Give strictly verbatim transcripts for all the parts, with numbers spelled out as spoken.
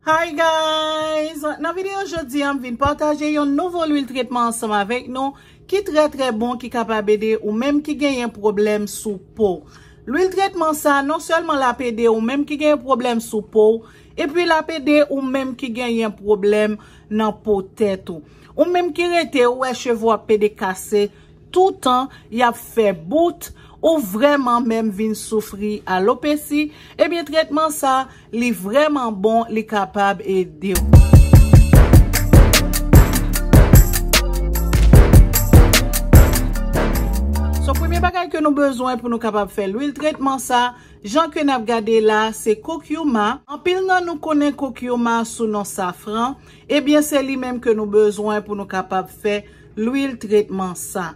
Hi guys! Nan videyo jodi a, m vin pataje yon nouvo lwil tretman ansanm avèk nou ki trè trè bon, ki kapab ede ou menm ki genyen pwoblèm sou po. Lwil tretman sa, non sèlman l ap ede ou menm ki genyen pwoblèm sou po w, epi l ap ede ou menm ki genyen pwoblèm nan po tèt ou. Ou menm ki rete, ou wè cheve w ap pede kase, toutan y ap fè bout, ou vrèman menm vin soufri alopesi, ebyen tretman sa, li vrèman bon, li kapab ede w. So, premye bagay ke nou bezwen pou nou kapab fè lwil tretman sa, jan ke n ap gade la, se kokyoma. Anpil nan nou konnen kokyoma sou non safran. Ebyen, se li menm ke nou bezwen pou nou kapab fè lwil tretman sa.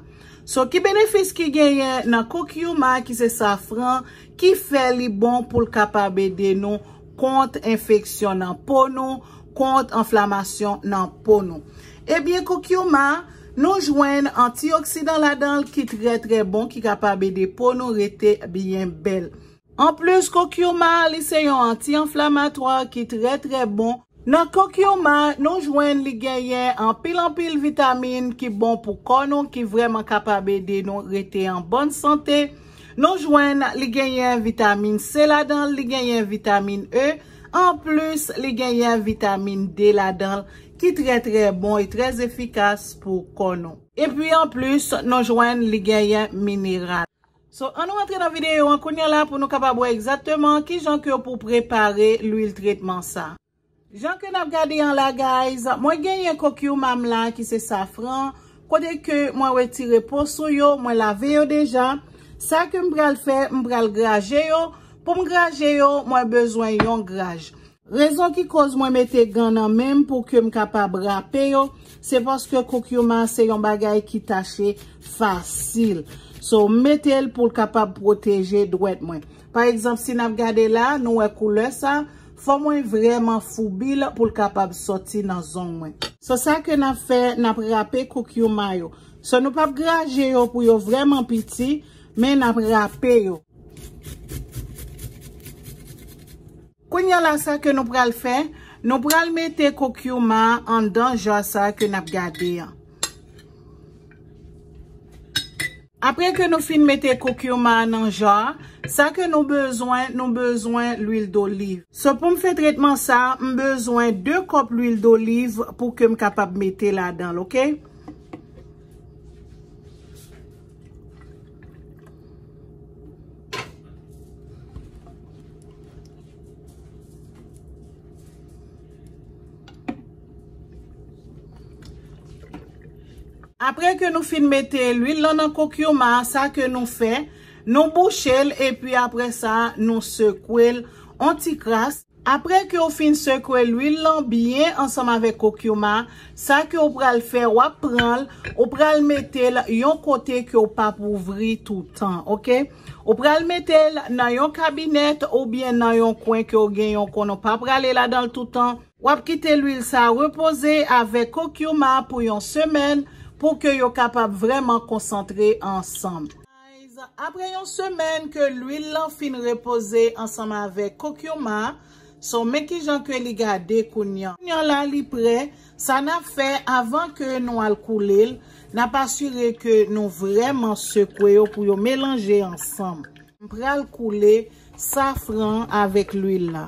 So, ki benefis ki genyen nan kokyoma ki se safran ki fè li bon pou l kapab ede nou kont enfeksyon nan po nou, kont enflamasyon nan po nou? Ebyen, kokyoma, nou jwenn antioksidan ladan l ki trè trè bon, ki kapab ede po nou rete byen bèl. Anplis, kokyoma, li se yon anti-anflamatwa ki trè trè bon. Nan kokyoma, nou jwenn li genyen anpil anpil vitamin ki bon pou kò nou, ki vrèman kapab ede nou rete an bòn sante. Nou jwenn li genyen vitamin C ladan l, li genyen vitamin E. Anplis, li genyen vitamin D ladan l, ki trè trè bon e trè efikas pou kò nou. Epi anplis, nou jwenn li genyen mineral. So, ann nou antre nan videyo an kounye a la pou nou kapab wè egzakteman kijan ke w pou prepare lwil tretman sa. Jan ke n ap gade an la, guys, mwen genyen kokyoma m la ki se safran, kote ke mwen retire po sou yo, mwen lave yo deja. Sa ke m pral fè, m pral graje yo. Pou m graje yo, mwen bezwen yon graj. Rezon ki koz mwen mete gan nan men m pou ke m kapab rape yo, se paske kokyoma se yon bagay ki tache fasil. So, m mete l pou l kapab pwoteje dwèt mwen. Pa egzanp, si n ap gade la, nou wè koulè sa, fò mwen vrèman foubi l pou l kapab sòti nan zong mwen. So, sa ke n ap fè, n ap rape kokyoma yo. So, nou p ap graje yo pou yo vrèman piti, men n ap rape yo. Kounye a la, sa ke nou pral fè, nou pral mete kokyoma anndan ja sa ke n ap gade an. Apre ke nou fin mete kokyoma nan ja, sa ke nou bezwen, nou bezwen lwil doliv. So, pou m fè tretman sa, m bezwen de kòp lwil doliv pou ke m kapab mete ladan l, oke? Apre ke nou fin mete lwil lan nan kokyoma, sa ke nou fè, nou bouche l, epi apre sa, nou sekwe l on ti kras. Apre ke w fin sekwe lwil lan byen ansanm avèk kokyoma, sa ke w pral fè, w ap pran l, ou pral mete l yon kote ke w p ap ouvri toutan, oke? Ou pral mete l nan yon kabinèt oubyen nan yon kwen ke w gen yon kòn, ou pa prale ladan l toutan. W ap kite lwil sa repoze avèk kokyoma pou yon semèn pou ke yo kapab vrèman konsantre ansanm. Guys, apre yon semèn ke lwil lan fin repoze ansanm avèk kokyoma, so men kijan ke li gade kounye a. Kounye a la li prè, sa n ap fè avan ke nou al koule l, n ap asire ke nou vrèman sekwe yo pou yo melanje ansanm. M pral koule safran avèk lwil la.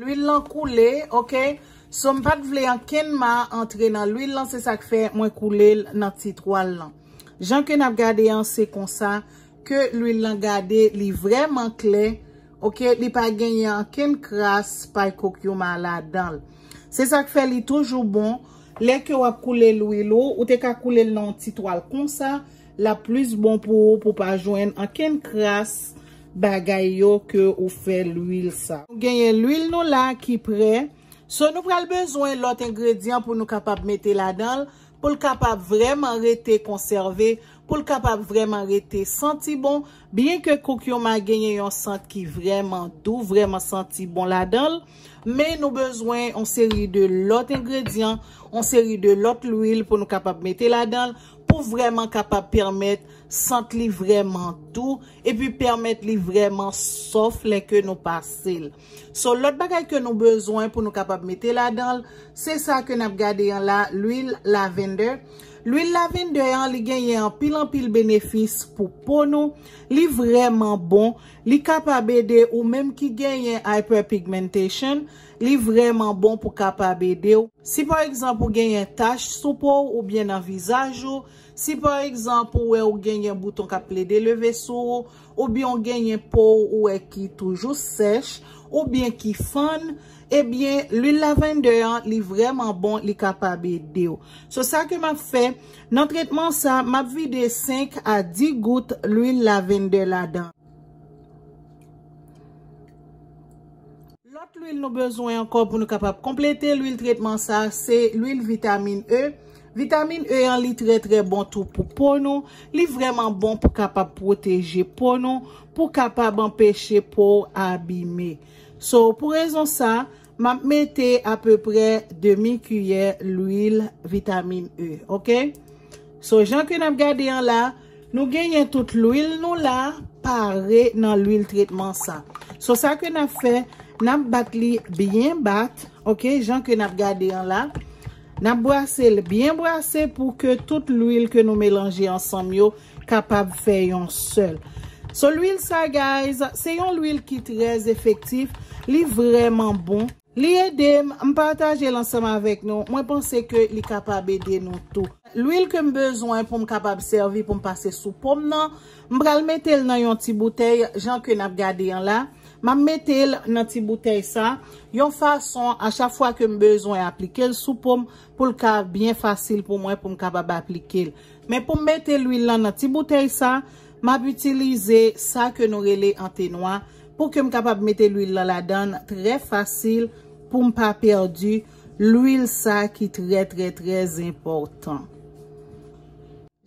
Lwil lan koule, oke? So, m pa t vle ankenn ma antre nan lwil lan, se sa k fè mwen koule l nan ti twal lan. Jan ke n ap gade an, se konsa ke lwil lan gade, li vrèman klè, oke? Li pa genyen ankenn kras pay kokyoma ladan l. Se sa k fè li toujou bon, lè ke w ap koule lwil ou, ou te ka koule l nan yon ti twal konsa, l ap plis bon pou ou, pou pa jwenn ankenn kras bagay yo ke ou fè lwil sa. Nou genyen lwil nou la ki prè. So, nou pral bezwen lòt engredyan pou nou kapab mete ladan l, pou l kapab vrèman rete konsève, pou l kapab vrèman rete santi bon. Byen ke kokyoma genyen yon sant ki vrèman dou, vrèman santi bon ladan l, men nou bezwen yon seri de lòt engredyan, yon seri de lòt lwil pou nou kapab mete ladan l, pou vrèman kapab pèmèt sant li vrèman dou, epi pèmèt li vrèman sòf lè ke nou pase l. So, lòt bagay ke nou bezwen pou nou kapab mete ladan l, se sa ke n ap gade an la, lwil lavender. Lwil lavender an, li genyen anpil, anpil benefis pou po nou. Li vrèman bon. Li kapab ede ou menm ki genyen hyperpigmentation. Li vrèman bon pou kapab ede w. Si pa egzanp ou genyen tach sou po w oubyen nan vizaj ou, si pa egzanp ou wè ou genyen bouton k ap plede leve sou ou, oubyen ou genyen po w ou wè ki toujou sèch, oubyen ki fann, ebyen, lwil lavender an, li vrèman bon, li kapab ede w. So, sa ke m ap fè, nan tretman sa, m ap vide senk a dis gout lwil lavender ladan. Lòt lwil nou bezwen ankò pou nou kapab konplete lwil tretman sa, se lwil vitamin E. Vitamin E an, li trè, trè bon tou pou po nou. Li vrèman bon pou kapab pwoteje po nou, pou kapab anpeche po w abime. So, pou rezon sa, m ap mete apeprè demi kiyè lwil vitamin E, oke? So, jan ke n ap gade an la, nou genyen tout lwil nou la, pare nan lwil tretman sa. So, sa ke n ap fè, n ap bat li byen bat, oke, jan ke n ap gade an la. N ap brase l byen brase pou ke tout lwil ke nou melanje ansanm yo kapab fè yon sèl. So, lwil sa, guys, se yon lwil ki trè efektif. Li vrèman bon. Li ede m, m pataje l ansanm avèk nou. Mwen panse ke li kapab ede nou tou. Lwil ke m bezwen pou m kapab sèvi pou m pase sou po m nan, m pral mete l nan yon ti boutèy, jan ke n ap gade an la. M ap mete l nan ti boutèy sa, yon fason, a chak fwa ke m bezwen aplike l sou po m, pou l ka byen fasil pou mwen, pou m kapab aplike l. Men pou m mete lwil lan nan ti boutèy sa, m ap itilize sa ke nou rele antenwa, pou ke m kapab mete lwil lan ladan l trè fasil, pou m pa pèdi lwil sa ki trè, trè, trè enpòtan.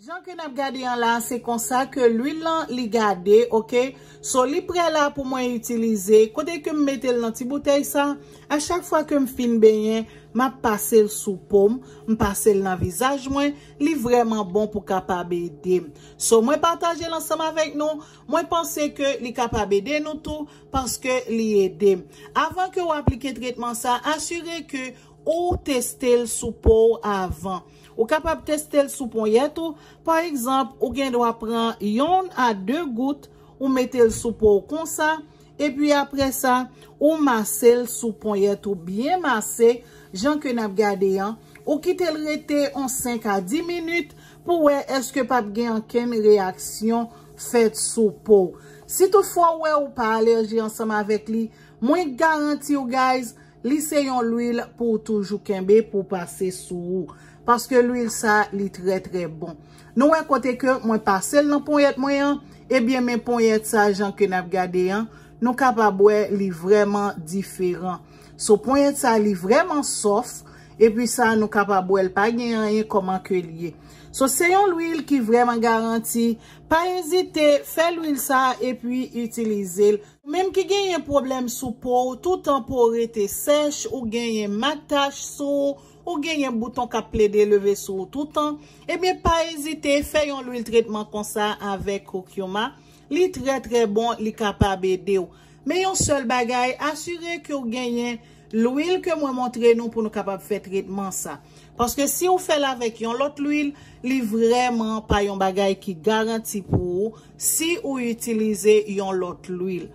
Jan ke n ap gade an la, se konsa ke lwil lan li gade, oke? So, li prè la pou mwen itilize. Kote ke m mete l nan ti boutèy sa, a chak fwa ke m fin benyen, m ap pase l sou po m, m pase l nan vizaj mwen, li vrèman bon pou kapab ede m. So, mwen pataje l ansanm avèk nou, mwen panse ke li kapab ede nou tou, paske li ede m. Avan ke w aplike tretman sa, asire ke ou teste l sou po w avan. Ou kapab teste l sou ponyèt ou. Pa egzanp, ou gen dwa pran yonn a de gout, ou mete l sou po w konsa, epi apre sa, ou mase l sou ponyèt ou byen mase, jan ke n ap gade an. Ou kite l rete on senk a dis minit pou wè èske p ap gen ankenn reyaksyon fèt sou po w. Si toutfwa w wè ou pa alèji ansanm avèk li, mwen garanti w, guys, li se yon lwil pou w toujou kenbe pou w pase sou ou. Paske lwil sa, li trè, trè bon. Nou wè kote ke mwen pase l nan ponyèt mwen an, ebyen men ponyèt sa, jan ke n ap gade an, nou kapab wè li vrèman diferan. So, ponyèt sa, li vrèman sòf, epi sa, nou kapab wè l pa gen anyen kòman ke l ye. So, se yon lwil ki vrèman garanti. Pa ezite, fè lwil sa epi itilize l. Ou menm ki genyen pwoblèm sou po w, toutan po w rete sèch, ou genyen mak tach sou ou, ou genyen bouton k ap plede leve sou ou toutan, ebyen pa ezite fè yon lwil tretman konsa avèk curcuma. Li trè, trè bon, li kapab ede w. Men yon sèl bagay, asire ke w genyen lwil ke mwen montre nou pou nou kapab fè tretman sa. Paske si w fè l avèk yon lòt lwil, li vrèman pa yon bagay ki garanti pou ou si ou itilize yon lòt lwil.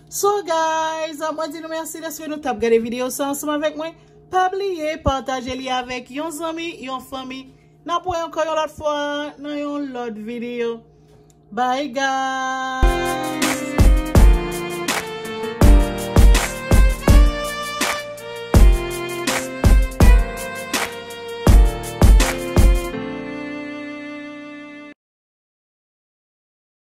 So guys, mwen di nou mèsi dèske nou t ap gade videyo sa ansanm avèk mwen. Pa bliye pataje li avèk yon zanmi, yon fanmi. N ap wè ankò yon lòt fwa nan yon lòt videyo. Bye guys!